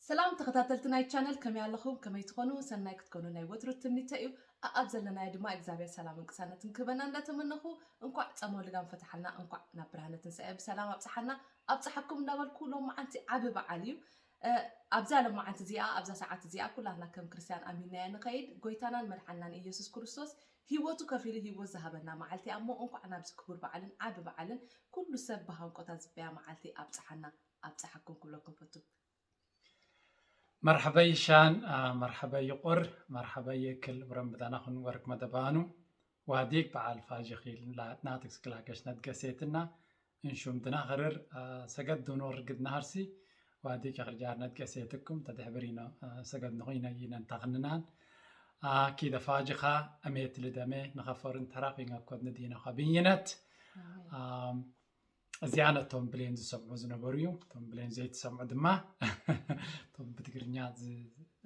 ሰላም ተኸታተልቲ ናይ ቻነል፣ ከመይ ኣለኹም? ከመይ ትኾኑ? ሰናይ ክትኮኑ ናይ ወትሩ ትምኒተይ እዩ። ኣኣብ ዘለናዮ ድማ እግዚኣብሔር ሰላምን ቅሳነትን ክህበና እንዳተመነኹ፣ እንኳዕ ጸሞ ልጋም ፈትሓልና፣ እንኳዕ ናብ ብርሃነ ትንሳኤ ብሰላም ኣብጽሓና ኣብጽሓኩም እንዳበልኩ፣ ሎማዓንቲ ዓቢ በዓል እዩ። እ፣ ኣብዛ ሎማዓንቲ እዚኣ፣ ኣብዛ ሰዓት እዚኣ ኩላትና ከም ክርስትያን ኣሚንናዮ ንኸይድ፣ ጎይታናን መድሓንናን ኢየሱስ ክርስቶስ ህይወቱ ከፊሉ ህይወት ዝሃበና መዓልቲ እያ እሞ፣ እንኳዕ ናብዚ ክቡር በዓልን ዓቢ በዓልን ኩሉ ሰብ ብሃንቆታ ዝበያ መዓልቲ ኣብጽሓና ኣብጽሓኩም ክብለኩም ፈቱ። መርሐበይ ሻን፣ አ፣ መርሐበይ ይቁር፣ መርሐበይ የክል ብረምዳና ኹን ወርቅ መደባኑ ዋዲግ በዓል ፋዥኺል ናትክስ ክላገሽ ነድገሴትና እንሹም ድናኽርር፣ አ፣ ሰገድ ዱኖር ግድናሃርሲ ዋዲግ የኽርጃር ነድገሴትኩም ተድሕብሪኖ፣ አ፣ ሰገድ ንኹይነ ይነንታኽንናን፣ አ፣ ኪደ ፋጅኻ እሜት ልደሜ ንኸፈርን ተራኺኛ ኮድ ንዲኖ ኸብይነት። አ፣ እዚኣ ነቶም ብሌን ዝሰምዑ ዝነበሩ እዩ። እቶም ብሌን ዘይትሰምዑ ድማ እቶም ብትግርኛ ዝ-፣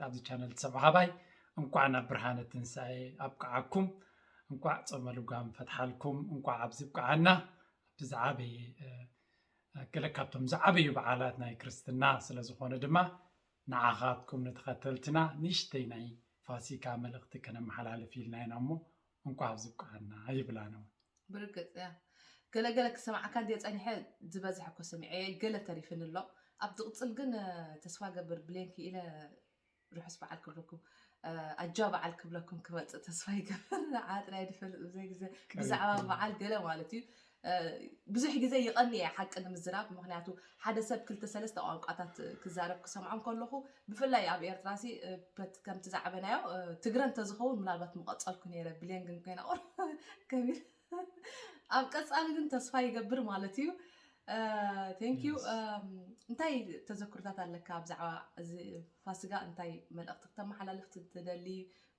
ኣብዚ ቻነል ትሰምዑ ሓባይ እንኳዕ ናብ ብርሃነ ትንሳኤ ኣብቅዓኩም፣ እንኳዕ ጾመ ልጓም ፈትሓልኩም፣ እንኳዕ ኣብዚ ብቅዓና። ኣብቲ ዝዓበየ፣ እ፣ ገለ ካብቶም ዝዓበዩ በዓላት ናይ ክርስትና ስለ ዝኾነ ድማ ንዓኻትኩም ንተኸተልትና ንእሽተይ ናይ ፋሲካ መልእኽቲ ከነመሓላልፍ ኢልና ኢና እሞ እንኳዕ ኣብዚ ብቅዓና ይብላና። ብርግጽ እያ። ገለገለ ክሰማዕካ እንድየ ጸኒሐ፣ ዝበዝሐ እኮ ሰሚዐ፣ ገለ ተሪፍኒ ኣሎ። ኣብ ዝቕጽል ግን፣ እ፣ ተስፋ ገብር ብሌን ክኢለ ርሑስ በዓል ክብለኩም፣ እ፣ ኣጃ በዓል ክብለኩም ክመጽእ ተስፋ ይገብር። ንዓ ጥራይ ድፈልጥ ብዘይ ግዜ ቀሪብ ብዛዕባ እዩ። በዓል ገለ ማለት እዩ። እ፣ ብዙሕ ግዜ ይቐኒ እየ ሓቂ ንምዝራብ፣ ምኽንያቱ ሓደ ሰብ ክልተ ሰለስተ ቋንቋታት ክዛረብ ክሰምዖም ከለኹ፣ ብፍላይ ኣብ ኤርትራ ሲ፣ እ፣ በት-፣ ከምቲ ዝዓበናዮ፣ እ፣ ትግረ እንተዝኸውን ምናልባት ምቐጸልኩ ነይረ፣ ብሌን ግን ኮይና ቁር ከቢር ኣብ ቀጻሊ ግን ተስፋ ይገብር ማለት እዩ። ቴንክ ዩ። Yes. እንታይ ተዘክሮታት ኣለካ ብዛዕባ እዚ ፋሲጋ? እንታይ መልእኽቲ ክተመሓላልፍ ት-፣ ትደሊ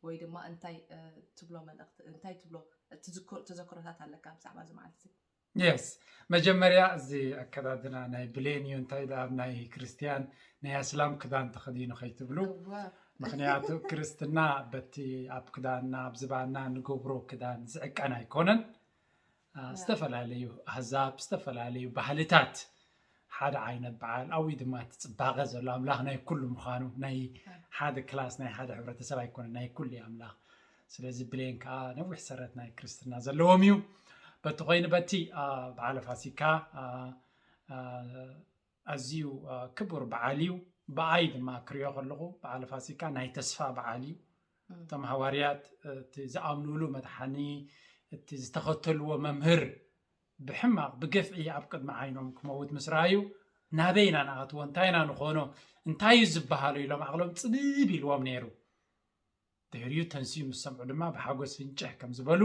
ወይ ድማ እንታይ፣ እ፣ ትብሎ መልእኽቲ፣ እንታይ ትብሎ ትዝክር-፣ ተዘክሮታት ኣለካ ብዛዕባ እዚ መዓልቲ እዚ? የስ፣ መጀመርያ እዚ ኣከዳድና ናይ ብሌን እዩ። እንታይ ደኣ ኣብ ናይ ክርስትያን ናይ ኣስላም ክዳን ተኸዲኑ ከይትብሉ፣ እወ። ምኽንያቱ ክርስትና በቲ ኣብ ክዳንና ኣብ ዝባንና ንገብሮ ክዳን ዝዕቀን ኣይኮነን። አ፣ ዝተፈላለዩ ኣህዛብ፣ ዝተፈላለዩ ባህልታት ሓደ ዓይነት በዓል ኣብኡ ድማ እቲ ጽባቐ ዘሎ ኣምላኽ ናይ ኩሉ ምዃኑ፣ ናይ ሓደ ክላስ ናይ ሓደ ሕብረተሰብ ኣይኮነን፣ ናይ ኩሉ እዩ ኣምላኽ። ስለዚ ብሌን ከዓ ነዊሕ ሰረት ናይ ክርስትና ዘለዎም እዩ። በቲ ኮይኑ በቲ፣ አ፣ በዓለ ፋሲካ፣ አ፣ አ፣ ኣዝዩ፣ አ፣ ክቡር በዓል እዩ። ብኣይ ድማ ክሪኦ ከለኹ በዓለ ፋሲካ ናይ ተስፋ በዓል እዩ። እም። እቶም ሃዋርያት፣ እ፣ እቲ ዝኣምኑሉ መድሓኒ፣ እቲ ዝተኸተልዎ መምህር ብሕማቕ ብግፍዒ ኣብ ቅድሚ ዓይኖም ክመውት ምስ ረኣዩ፣ ናበይ ኢና ንኣትዎ? እንታይ ኢና ንኾኖ? እንታይ እዩ ዝበሃሎ? ኢሎም ዓቕሎም ጽብብ ኢልዎም ነይሩ። ድሕሪኡ ተንስዩ ምስ ሰምዑ ድማ ብሓጎስ ፍንጭሕ ከም ዝበሉ፣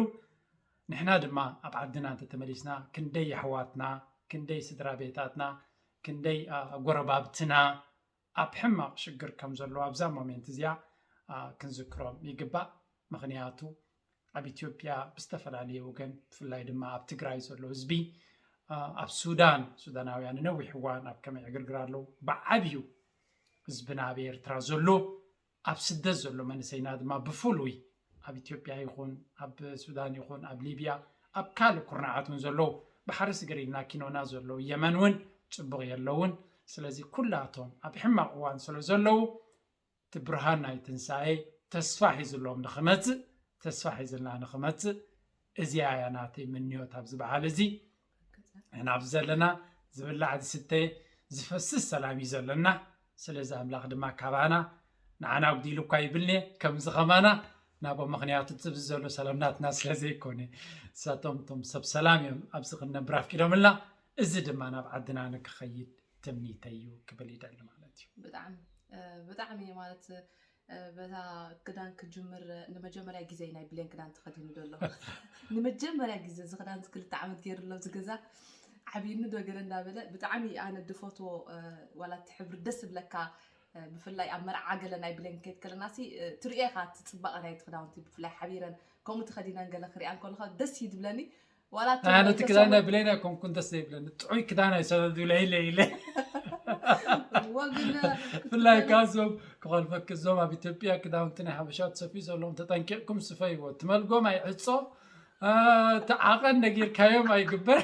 ንሕና ድማ ኣብ ዓድና እንተተመሊስና ክንደይ የሕዋትና፣ ክንደይ ስድራ ቤታትና፣ ክንደይ፣ አ፣ ጎረባብትና ኣብ ሕማቕ ሽግር ከም ዘለዉ ኣብዛ ሞሜንት እዚኣ፣ አ፣ ክንዝክሮም ይግባእ። ምኽንያቱ ኣብ ኢትዮጵያ ብዝተፈላለየ ወገን፣ ብፍላይ ድማ ኣብ ትግራይ ዘሎ ህዝቢ፣ አ፣ ኣብ ሱዳን፣ ሱዳናውያን ንነዊሕ እዋን ኣብ ከመይ ዕግርግር ኣለዉ። ብዓብዩ ህዝብና ኣብ ኤርትራ ዘሎ፣ ኣብ ስደት ዘሎ መንእሰይና ድማ ብፍሉይ ኣብ ኢትዮጵያ ይኹን ኣብ ሱዳን ይኹን ኣብ ሊብያ ኣብ ካልእ ኩርናዓት እውን ዘለዉ፣ ብሓርስ ገሪልና ኪኖና ዘለዉ የመን እውን ጽቡቕ የለውን። ስለዚ ኩላቶም ኣብ ሕማቕ እዋን ስለ ዘለዉ፣ እቲ ብርሃን ናይ ትንሳኤ ተስፋ ሒዝሎም ንኽመጽእ፣ ተስፋ ሒዝልና ንኽመጽእ፣ እዚኣ እያ ናተይ ምንዮት ኣብዚ በዓል እዚ። ንሕና ኣብዚ ዘለና ዝብላዕ ዝስተ ዝፈስስ ሰላም እዩ ዘለና። ስለዚ ኣምላኽ ድማ ካባና ንዓና ኣጉዲሉ እኳ ይብልኒ፣ ከምዚ ኸማና ናብኦም፣ ምኽንያቱ እቲ ኣብዚ ዘሎ ሰላም ናትና ስለ ዘይኮነ፣ ንሳቶም እቶም ሰብ ሰላም እዮም። ኣብዚ ክንነብር ኣፍቂዶምልና። እዚ ድማ ናብ ዓድና ንክኸይድ ትምኒተይ እዩ ክብል ይደሊ ማለት እዩ። ብጣዕሚ፣ እ፣ ብጣዕሚ ማለት፣ እ፣ በታ ክዳን ክጅምር፣ እ፣ ንመጀመርያ ግዜ ናይ ብሌን ክዳን ተኸዲኑ ዘሎ። ንመጀመርያ ግዜ እዚ ክዳን እዚ ክልተ ዓመት ገይሩ ኣሎ ኣብዚ ገዛ። ዓብይኒ ዶ ገለ እንዳበለ ብጣዕሚ ኣነ ድፈትዎ፣ እ፣ ዋላ እቲ ሕብሪ ደስ ዝብለካ፣ እ፣ ብፍላይ ኣብ መርዓ ገለ ናይ ብሌን ከይድ ከለና ሲ፣ እ፣ ትርእዮ ኢኻ እቲ ጽባቐ ናይቲ ክዳውንቲ፣ ብፍላይ ሓቢረን ከምኡ ተኸዲነን ገለ ክሪኣን ከለኻ ደስ እዩ ዝብለኒ። ዋላ እቲ ኣነ ናይ እቲ ክዳን ናይ ተሰሙ- ብሌን ኣይኮንኩን ደስ ዘይብለኒ፣ ጥዑይ ክዳን ኣይሰደዱለይ ኢለ ኢለ። እዎ፣ ግን ብፍላይ ከዓ እዞም ክኾልፈክ፣ እዞም ኣብ ኢትዮጵያ ክዳውንቲ ናይ ሓበሻ ትሰፍዩ ዘለዎም ተጠንቂቕኩም ስፈይዎ። እቲ መልጎም ኣይዕጾ፣ እ፣ እቲ ዓቐን ነጊርካዮም ኣይግበር።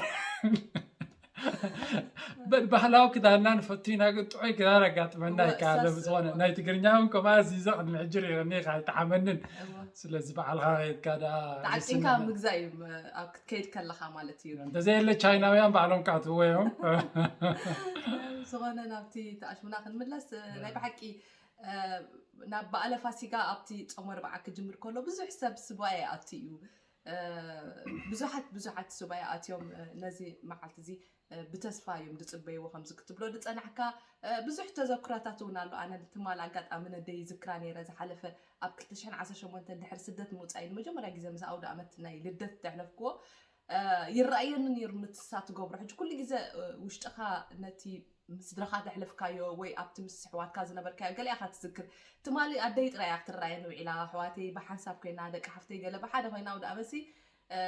በል ባህላዊ ክዳንና ንፈቱ ኢና፣ ግን ጥዑይ ክዳን ኣጋጥመና እወ፣ ይከኣል። እሳስ፣ ዝኾነ እወ። ናይ ትግርኛ እውን ከምኣ ኣዚዘ ቅድሚ ሕጂ ርኢኒ ኢኻ፣ ኣይጠዓመንን። እወ። ስለዚ በዓልኻ ከድካ ደኣ ተዓጢንካ ዝስምዕ። ምግዛእ እዩ፣ ም-፣ ኣብ ክትከይድ ከለኻ ማለት እዩ። እንተዘየለ ቻይናውያን ባዕሎም ክኣትውዎ እዮም። ዝኾነ ናብቲ ተኣሽሙና ክንምለስ፣ ናይ ብሓቂ፣ እ፣ ናብ በዓለ ፋሲጋ ኣብቲ ጾመ ኣርብዓ ክጅምር ከሎ ብዙሕ ሰብ ስባኤ ኣትዩ እዩ። እ፣ ብዙሓት፣ ብዙሓት ስባኤ ኣትዮም፣ እ፣ ነዚ መዓልቲ እዚ፣ እ፣ ብተስፋ እዮም ዝጽበይዎ ከምዚ ክትብሎ ዝጸናሕካ። እ፣ ብዙሕ ተዘክሮታት እውን ኣሎ። ኣነ ትማል ኣጋጣሚ ነደይ ይዝክራ ነይረ። ዝሓለፈ ኣብ ክልተ ሽሕን ዓሰርተ ሸሞንተን ድሕሪ ስደት ምውጻእ ንመጀመርያ ግዜ ምስ ኣውደ ኣመት ናይ ልደት ዘሕለፍክዎ፣ እ፣ ይረኣየኒ ነይሩ ነቲ ንሳ ትገብሮ። ሕጂ ኩሉ ግዜ፣ እ፣ ውሽጥኻ ነቲ ምስ ስድራኻ ዘሕለፍካዮ ወይ ኣብቲ ምስ ኣሕዋትካ ዝነበርካዮ ገለ ኢኻ ትዝክር። ትማሊ ኣደይ ጥራይ እያ ክትረኣየኒ ውዒላ፣ ኣሕዋተይ ብሓንሳብ ኮይና፣ ደቂ ሓፍተይ ገለ ብሓደ ኮይና ኣውደ ኣመትሲ፣ እ፣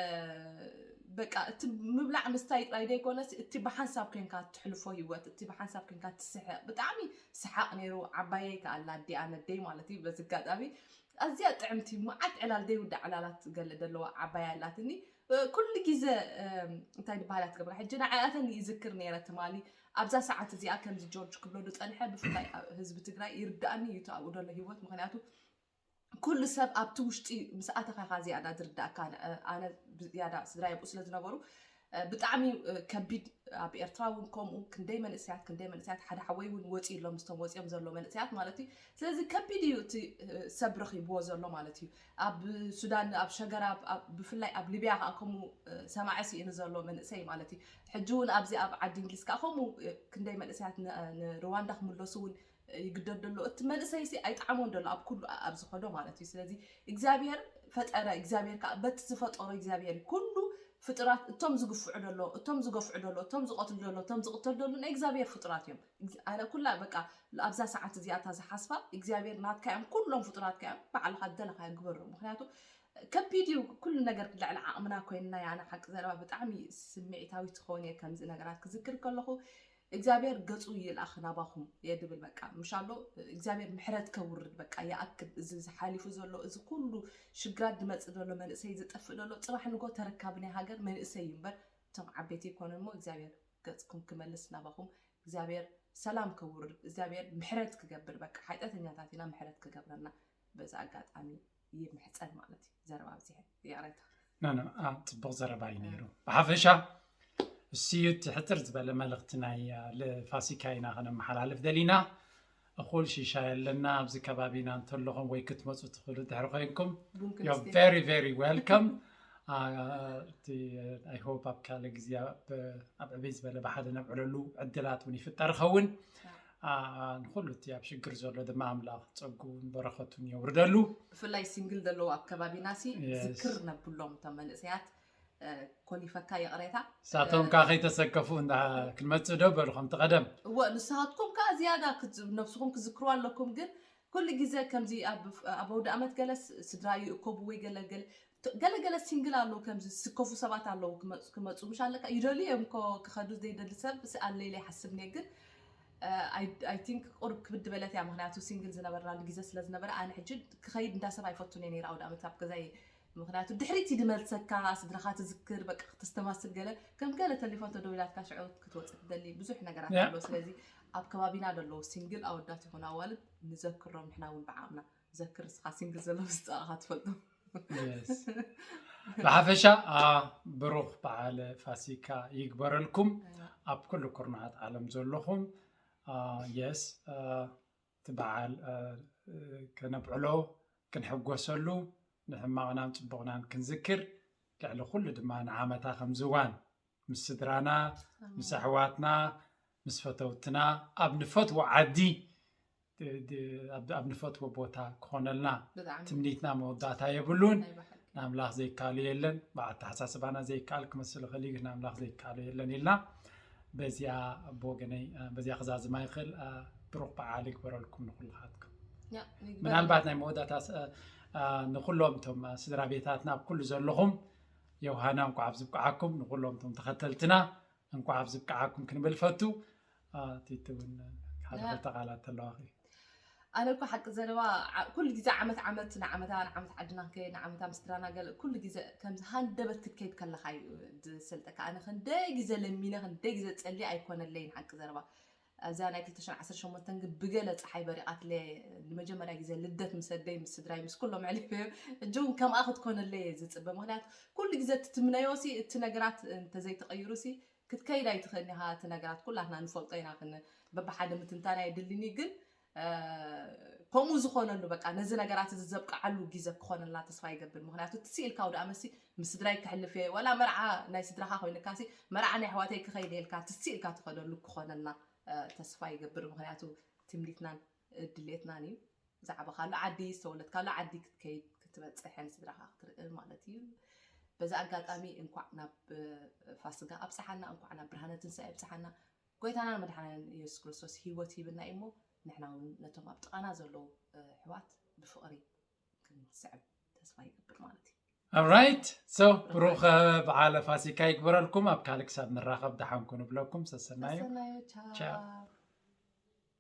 በቃ እቲ ምብላዕ ምስታይ ጥራይ ዘይኮነስ እቲ ብሓንሳብ ኮይንካ ትሕልፎ ህይወት፣ እቲ ብሓንሳብ ኮይንካ ትስሕቕ፣ ብጣዕሚ ሰሓቕ ነይሩ። ዓባየይ ከኣ ኣላ ኣዲኣ ነደይ ማለት እዩ። በዚ ኣጋጣሚ ኣዝያ ጥዕምቲ መዓት ዕላል ዘይውዳእ ዕላላት ገለ ዘለዋ ዓባይ ኣላትኒ። እ፣ ኩሉ ግዜ፣ እም፣ እንታይ ዝበሃል እያ ትገብራ። ሕጂ ንዓኣተን ይዝክር ነይረ ትማሊ። ኣብዛ ሰዓት እዚኣ ከምዚ ጆርጅ ክብሎ ዝጸንሐ ብፍላይ ኣብ ህዝቢ ትግራይ ይርዳእኒ እዩ እቲ ኣብኡ ዘሎ ህይወት። ምኽንያቱ ኩሉ ሰብ ኣብቲ ውሽጢ ምስ ኣተኻ ኢኻ ዝያዳ ዝርዳእካ። ን-፣ ኣነ ዝያዳ ስድራይ ኣብኡ ስለ ዝነበሩ፣ እ፣ ብጣዕሚ፣ እ፣ ከቢድ። ኣብ ኤርትራ እውን ከምኡ ክንደይ መንእሰያት፣ ክንደይ መንእሰያት ሓደ ሓወይ እውን ወፂኡ ኣሎ ምስቶም ወፂኦም ዘሎ መንእሰያት ማለት እዩ። ስለዚ ከቢድ እዩ እቲ፣ እ፣ ሰብ ረኺብዎ ዘሎ ማለት እዩ። ኣብ ሱዳን፣ ኣብ ሸገራ፣ ኣብ፣ ኣብ፣ ብፍላይ ኣብ ሊብያ ከኣ ከምኡ፣ እ፣ ሰማዒ ስኢኑ ዘሎ መንእሰይ ማለት እዩ። ሕጂ እውን ኣብዚ ኣብ ዓዲ እንግሊዝ ከኣ ከምኡ፣ እ፣ ክንደይ መንእሰያት ን-፣ ንሩዋንዳ ክምለሱ እውን ይግደድ ዘሎ። እቲ መንእሰይ ሲ ኣይጠዓሞን ዘሎ ኣብ ኩሉ ኣብ ዝኸዶ ማለት እዩ። ስለዚ እግዚኣብሔር ፈጠረ፣ እግዚኣብሔር ከኣ በቲ ዝፈጠሮ እግዚኣብሔር እዩ። ኩሉ ፍጡራት እቶም ዝግፍዑ ደሎ፣ እቶም ዝገፍዑ ደሎ፣ እቶም ዝቐትሉ ደሎ፣ እቶም ዝቕተሉ ደሎ ናይ እግዚኣብሔር ፍጡራት እዮም። ኣነ ኩላ በቃ ኣብዛ ሰዓት እዚኣ እታ ዝሓስባ እግዚኣብሔር ናትካ እዮም፣ ኩሎም ፍጡራትካ እዮም። ባዕልኻ ዝደለኻዮ ግበሮ። ምኽንያቱ ከቢድ እዩ ኩሉ ነገር ልዕሊ ዓቕምና ኮይንና ያና ሓቂ ዘረባ ብጣዕሚ ስምዒታዊ ትኸውን እየ ከምዚ ነገራት ክዝክር ከለኹ እግዚኣብሔር ገጹ ይልኣኽ ናባኹም እየ ድብል። በቃ ምሻሎ እግዚኣብሔር ምሕረት ከውርድ በቃ ይኣክል። እዚ ዝሓሊፉ ዘሎ እዚ ኩሉ ሽግራት ዝመጽእ ዘሎ መንእሰይ ዝጠፍእ ዘሎ ጽባሕ ንጎ ተረካቢ ናይ ሃገር መንእሰይ እዩ እምበር እቶም ዓበይቲ ይኮኑ እሞ እግዚኣብሔር ገጽኩም ክመልስ ናባኹም እግዚኣብሔር ሰላም ከውርድ እግዚኣብሔር ምሕረት ክገብር በቃ ሓጢኣተኛታት ኢና ምሕረት ክገብረና በዚ ኣጋጣሚ ይምሕጸን ማለት እዩ። ዘረባ ኣብዚሐ ይቕሬታ። ኖ ኖ፣ አ፣ ጽቡቕ ዘረባ እዩ ነይሩ። ብሓፈሻ እሱ እዩ እቲ ሕጽር ዝበለ መልእኽቲ ናይ፣ አ፣ ፋሲካ ኢና ከነመሓላልፍ ደሊና። እኹል ሽሻይ ኣለና ኣብዚ ከባቢና እንተለኹም ወይ ክትመጹ ትኽእሉ ድሕሪ ኮይንኩም ቡን you're ክንስቴ። Very very welcome። አ፣ እቲ፣ I hope ኣብ ካልእ ግዜ ኣብ፣ ኣብ ዕብይ ዝበለ ብሓደ ነብዕለሉ ዕድላት እውን ይፍጠር ይኸውን። ያ። አ፣ ንኹሉ እቲ ኣብ ሽግር ዘሎ ድማ ኣምላኽ ጸጉን በረኸቱን የውርደሉ። ብፍላይ ሲንግል ዘለዉ ኣብ ከባቢና ሲ Yes። ዝክር ነብሎም እቶም መንእሰያት፣ እ፣ ኮሊፈካ ይቕሬታ። ንሳቶም እ፣ ከኣ ከይተሰከፉ እንዳ ክንመጽእ ዶ በሉ ከምቲ ቀደም። እወ፣ ንስኻትኩም ከኣ ዝያዳ ክት-፣ ነብስኹም ክዝክሩ ኣለኩም፣ ግን ኩሉ ግዜ ከምዚ ኣብ፣ ኣብ ኣውደ ኣመት ገለ ስ-፣ ስድራ ይእከቡ ወይ ገለ ገለ፣ ት-፣ ገለ ገለ ሲንግል ኣለዉ፣ ከምዚ ዝስከፉ ሰባት ኣለዉ፣ ክመጽ-፣ ክመጹ ምሽ ኣለካ፣ ይደልዩ እዮም እኮ ክኸዱ ዘይደሊ ሰብ፣ ስ-፣ ኣለይ ኢለ ይሓስብ ነየ፣ ግን፣ እ፣ I፣ I think ቁሩብ ክብድ በለት እያ፣ ምኽንያቱ ሲንግል ዝነበርናሉ ግዜ ስለ ዝነበረ፣ ኣነ ሕጂ ክኸይድ እንዳ ሰብ ኣይፈቱን እየ ነይረ ኣውደ ኣመት ኣብ ገዛይ፣ ምኽንያቱ ድሕሪት እዩ ዝመልሰካ፣ ስድራኻ ትዝክር፣ በቃ ክተስተማስል ገለ፣ ከም ገለ ቴሌፎን ተደዊላትካ ሽዑ ክትወጽእ ትደሊ፣ ብዙሕ ነገራት ያ። ኣሎ። ስለዚ ኣብ ከባቢና ዘለዉ ሲንግል ኣወዳት ይኹን ኣዋልድ ንዘክሮም፣ ንሕና እውን ብዓቕምና ዘክር፣ ንስኻ ሲንግል ዘሎ ምስ ጸቓኻ ትፈልጦ። Yes። ብሓፈሻ፣ አ፣ ብሩኽ በዓል ፋሲካ ይግበረልኩም። ኣሜን። ኣብ ኩሉ ኩርናዓት ዓለም ዘለኹም፣ አ፣ የስ፣ አ፣ እቲ በዓል፣ አ፣ ከነብዕሎ፣ ክንሕጎሰሉ፣ ንሕማቕናን ጽቡቕናን ክንዝክር፣ ልዕሊ ኩሉ ድማ ንዓመታ ከምዚ እዋን ምስ ስድራና፣ ኣሜን። ምስ ኣሕዋትና፣ ምስ ፈተውትና፣ ኣብ ንፈትዎ ዓዲ፣ ድ-፣ ድ-፣ ኣብ፣ ኣብ ንፈትዎ ቦታ ክኾነልና ብጣዕሚ። ትምኒትና መወዳእታ የብሉን። ናይ ብሓቂ። ንኣምላኽ ዘይከኣሎ የለን። ብኣተሓሳስባና ዘይከኣል ክመስል ይኽእል እዩ፣ ግን ንኣምላኽ ዘይከኣሎ የለን ኢልና በዚኣ ብወገነይ፣ እ፣ በዚኣ ክዛዝማ ይኽእል። እ፣ ብሩኽ በዓል ይግበረልኩም ንኹልኻትኩም። ያ፣ ይግበረልና። ምናልባት ናይ መወዳእታ ስ-፣ እ፣ እ፣ ንኹሎም እቶም፣ እ፣ ስድራ ቤታትና ኣብ ኩሉ ዘለኹም ዮሃና እንኳዕ ኣብ ዝብቅዓኩም፣ ንኹሎም እቶም ተኸተልትና እንኳዕ ኣብ ዝብቅዓኩም ክንብል ፈቱ። እ፣ ቲቲ እውን ሓደ ያ። ክልተ ቃላት ተለዋኺ። ኣነ እኮ ሓቂ ዘረባ ዓ- ኩሉ ግዜ ዓመት ዓመት ንዓመታ ንዓመት ዓድና ክንከይድ ንዓመታ ምስ ስድራና ገለ ኩሉ ግዜ ከምዚ ሃንደበት ክትከይድ ከለኻ እዩ ዝሰልጠካ። ኣነ ክንደይ ግዜ ለሚነ ክንደይ ግዜ ጸሊ ኣይኮነለይን ሓቂ ዘረባ። ኣብዚኣ ናይ ክልተ ሽሕን ዓሰርተ ሸሞንተን ግን ብገለ ጸሓይ በሪቓትለ። ንመጀመርያ ግዜ ልደት ምስ ኣደይ ምስ ስድራይ ምስ ኩሎም ኣዕሊፈዮ። ሕጂ እውን ከምኣ ክትኮነለይ እየ ዝጽበ። ምክንያቱ ኩሉ ግዜ እቲ ትምነዮ ሲ እቲ ነገራት እንተዘይተቐይሩ ሲ ክትከይድ ኣይትኽእልን ኢኻ። እቲ ነገራት ኩላትና ንፈልጦ ኢና። ክን በብሓደ ምትንታን ኣየድልን እዩ ግን ከምኡ ዝኾነሉ በቃ ነዚ ነገራት እዚ ዘብቅዓሉ ግዜ ክኾነልና ተስፋ ይገብር። ምክንያቱ ትስኢልካ ወደ ኣመሲ ምስ ስድራይ ክሕልፍ እየ ዋላ መርዓ ናይ ስድራኻ ኮይንካ ሲ መርዓ ናይ ኣሕዋተይ ክኸይድ እየ ኢልካ ትስኢልካ ትኸደሉ ክኾነልና ተስፋ ይገብር። ምክንያቱ ትምኒትናን ድሌትናን እዩ። ዝዓበኻሉ ዓዲ ዝተወለድካሉ ዓዲ ክትከይድ ክትበፅሕ ንስድራኻ ክትርኢ ማለት እዩ። በዚ ኣጋጣሚ እንኳዕ ናብ ፋስጋ ኣብፀሓና፣ እንኳዕ ናብ ብርሃነ ትንሳኤ ኣብፀሓና። ጎይታናን መድሓናን ኢየሱስ ክርስቶስ ህይወት ሂብና እዩ እሞ ንሕና እውን ነቶም ኣብ ጥቓና ዘለዉ ኣሕዋት ብፍቕሪ ክንስዕብ ተስፋ ይገብር ማለት እዩ። Alright so ብሩኽ በዓለ ፋሲካ ይግበረልኩም። ኣብ ካልእ ክሳብ ንራኸብ ደሓን ኩኑ ብለኩም ሰሰናዩ። ሰናዮ ቻው። ቻው።